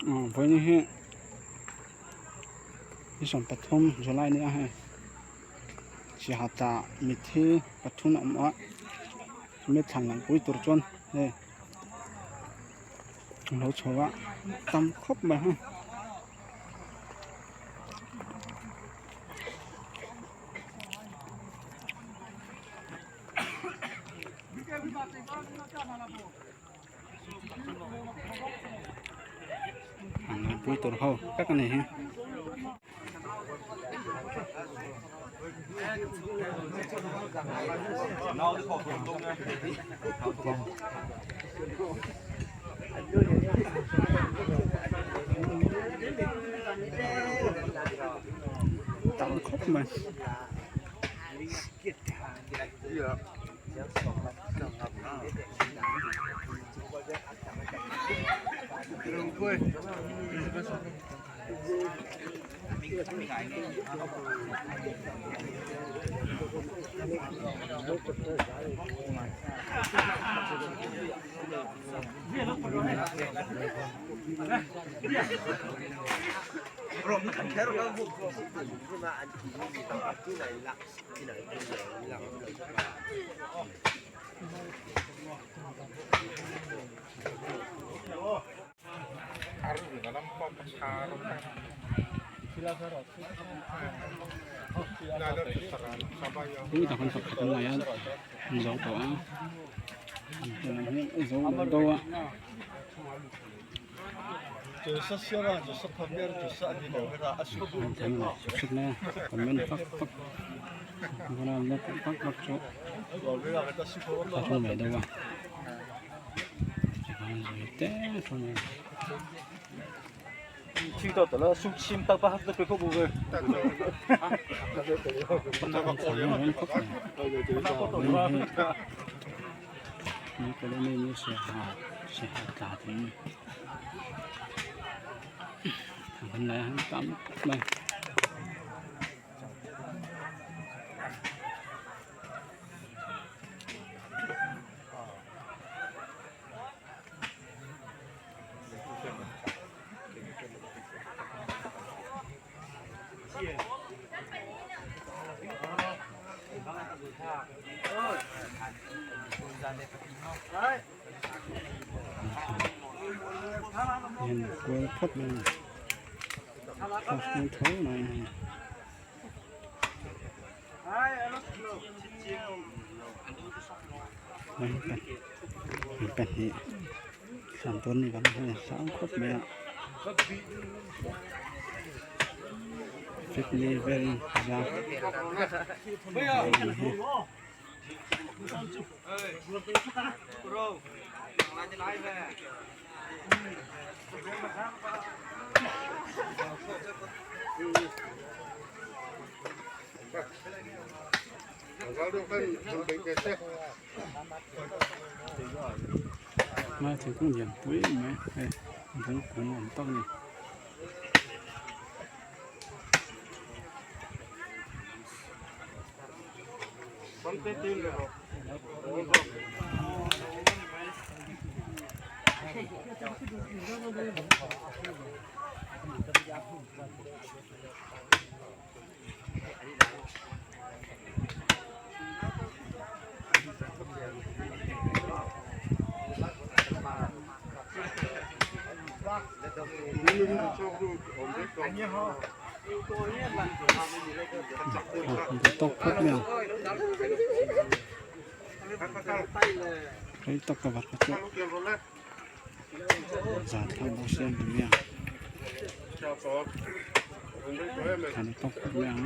Vawiin hi ni 13 July nia hei Siahatah mitthi pathum a awm a chumi thlan lang pui tur chuan hei a lo chho a tam khawp mai hei. An pui tur ho vek a ni hi. Tam khawp mai. Ui tak an pakhat an lai a an zo tawh a an zo lo deuh a. Comment vak vak vak vak chu a thu mai deuh a khawp mai. Hian kual phawt mai a ni tho mai a ni. Mi pahnih thlan tur ni bang hi a sang khawp mai a fifty vel za a ni hi. Mai thingkung lian pui mai hei bung kung awm tak a ni. Tawk phawt mai ang rei tak ka var kha chu zan kha bawk siam ta mai ang han tawk phawt mai ang.